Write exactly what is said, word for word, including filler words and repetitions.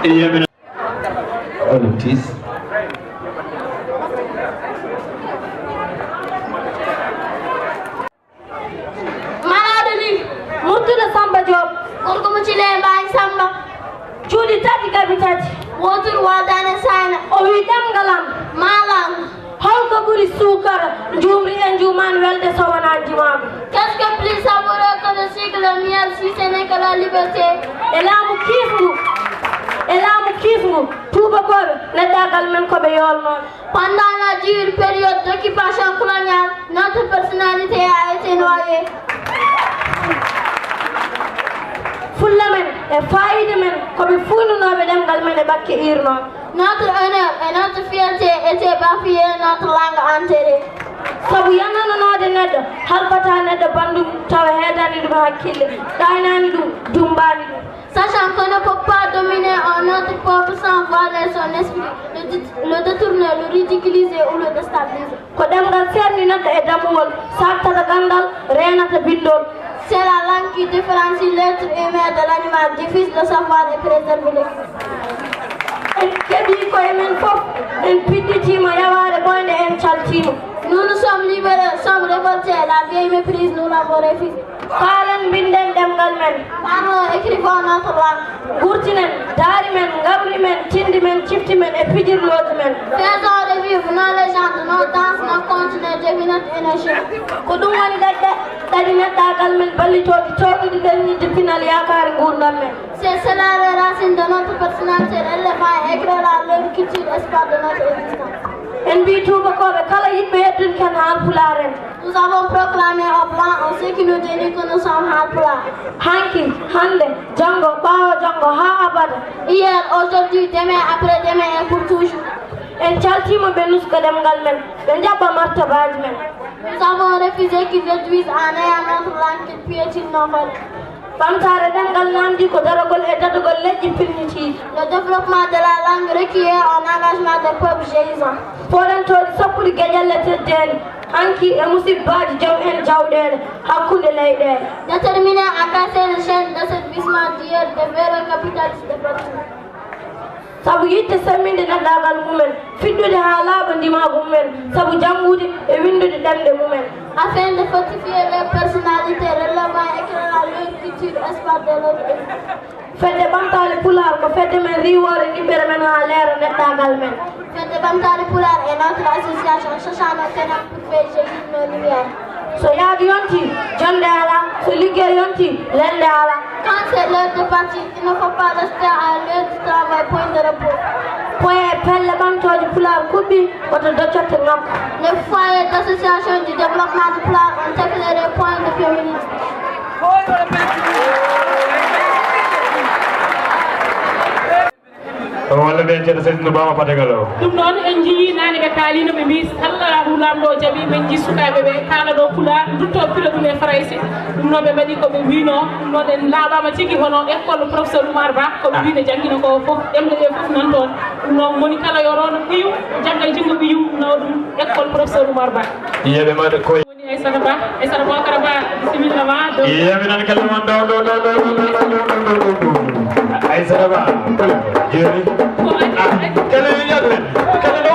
Yemen. Oɗo tiis. Malaaɗo ni, Murtuɗo Samba Diop. Gorko mo Cile Mbaye Samba. Cuuɗi tati, gabi tati. Wootur waaldaani Sayna. O wi ɗemngal am. Maalam. Holko ɓuri suukara, njuumri e njuumaani welde so wonaa njimaagu? Qu'est-ce que plus savoureux que le sucre, le miel, si ce n'est que la liberté? E laamu kiisngu, e laamu kiisngu, tuubakooɓe, neɗɗaagal men ko ɓe yoolnooɓe. Pendant la dure période d'occupation coloniale, notre personnalité a été noyée. Fulla men e faayiida men ko ɓe fuununooɓe ɗemngal men e ɓakke iirnooɓe. Notre honneur et notre fierté étaient bafoués, notre langue enterrée. Sabu yannanonoode neɗɗo halfataa neɗɗo banndum tawa heedani ɗum hakkille, ɗaaynaani ɗum, dummbaani ɗum. Sachant qu'on ne peut pas dominer un autre peuple sans voiler son esprit, le dé-, le détourner, le ridiculiser ou le déstabiliser. Ko ɗemngal seerni neɗɗo e dammuwol, saaktata ganndal, reenata binndol. C'est la langue qui différencie l'être humain de l'animal, diffuse le savoir et préserve le... En keɓii koye men fof, en piɗɗitiima yawaare ɓooynde, en caltiima. Nous nous sommes libérés, sommes révoltés, la vieille méprise, nous l'avons refusée. Kaalen, mbinden ɗemngal men. Parlons, écrivons notre langue. Guurtinen, daari men, ngabri men, tinndi men, cifti men e pijirlooji men. Faisons revivre nos légendes, nos danses, nos contes, nos devinettes et nos chants. Ko ɗum woni ɗaɗi, ɗaɗi neɗɗaagal men, ballitooɗi, toowɗuɗi, ɓerniiɗi pinal yaakaare nguurndam men. C'est cela les racines de notre personnalité, relevant et éclairant leur culture, espoir de notre existence. En mbii tuubakooɓe kala yiɗɓe heddunki en Haalpulaar en. Nous avons proclamé au blanc, à ceux qui nous dénient, que nous sommes Haalpulaar. Hanki, hannde, janngo, ɓaawo janngo, haa abada. Hier, aujourd'hui, demain, après-demain et pour toujours. En caltiima ɓe nuska ɗemngal men, ɓe njaɓɓa martabaaji men. Nous avons refusé qu'ils réduisent à néant notre langue, qu'ils piétinent nos valeurs. Ɓamtaare ɗemngal naamndii ko daragol e dadagol leƴƴi pirñitiiɗi. Le développement de la langue requiert un engagement des peuples vieillissants. Pooɗantooɗi sappuɗi geƴalle teddeendi, hanki e musibbaaji joom en jawɗeele hakkunde leyɗeele. Déterminés à casser les chaînes d'asservissement d'hier, de véreux capitalistes de partout. Sabu yiɗde semminde neɗɗaagal mumen, fiɗɗude haa laaɓa ndimaagu mumen, sabu janngude e winndude ɗemɗe mumen. Afin de fortifier les personnalités relevant et éclairant leur culture, espoir de leur... Fedde Ɓamtaare Pulaar ko fedde men, riiwoore niɓɓere men haa leera neɗɗaagal men. Fedde Ɓamtaare Pulaar est notre association cherchant nos tenants pour faire jaillir nos lumières. So yaadu yontii, jonnde alaa, so liggey yontii, lelnde alaa. Quand c'est l'heure de partir, il ne faut pas rester à l'heure du travail, point de repos. Poye e pelle ɓamtooje Pulaar kuɓɓii, woto doccotte ŋakku. Les foyers d'association du développement de Pulaar ont éclairé point de féminisme. Walla ɓe ceeɗa sesno Baba Patagal o. Ɗum noon, en njiyii naane ɓe kaaliino, ɓe mbii, "Allahu Laamɗo o jaɓii, min njii sukaaɓe ɓe kaala ɗo Pulaar, ndutto pila ɗum e Farayse." Ɗum noon, ɓe mbaɗi ko ɓe wiinoo. Ɗum noon, en laaɓaama tigi hono école professeur Oumar Ba, ko ɓe wiino janngina ko fof, ɗemɗe ɗe fof nan toon. Ɗum noon, moni kala yo roono ɓiyum, jaggal junngo ɓiyum, nawa ɗum école professeur Oumar Ba. Yeɓe maɗa koye. Aissata Ba, Aissata Bocar Ba, bisimilla ma, ɗo. Yeɓe nan kala mon ɗo, ɗo, ɗo. Aissata Ba, kala jeeri. Ko Aissata Ba. Kala wiyaɓe, kala ɗo.